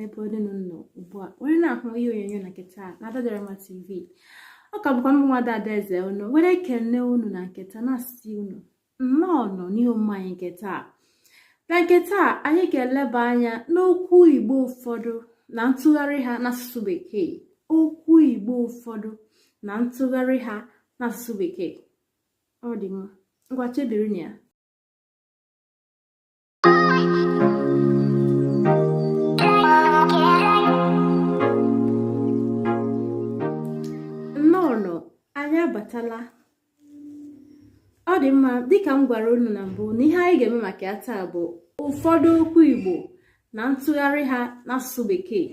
N'ebe ọ dị unu nọ ugbu a were na-ahụ ihe onyonyo na nke taa na Adadịọramma TV. Ọ ka bụkwa m nwada Adaeze unu were ekene unu na nke taa, na-asị unu nnọọ nọ n'ihe omume anyị nke taa. Na nke taa, anyị ga-eleba anya n'okwu Igbo ụfọdụ na ntụgharị ha n'asụsụ Bekee. Okwu Igbo ụfọdụ na ntụgharị ha n'asụsụ Bekee. Ọ dị mma, ngwa chebiri na ya. Nnọọ, anyị abatala. Ọ dị mma, dịka m gwara unu na mbụ na ihe anyị ga-eme maka ya taa bụ ụfọdụ okwu Igbo na ntụgharị ha n'asụsụ Bekee.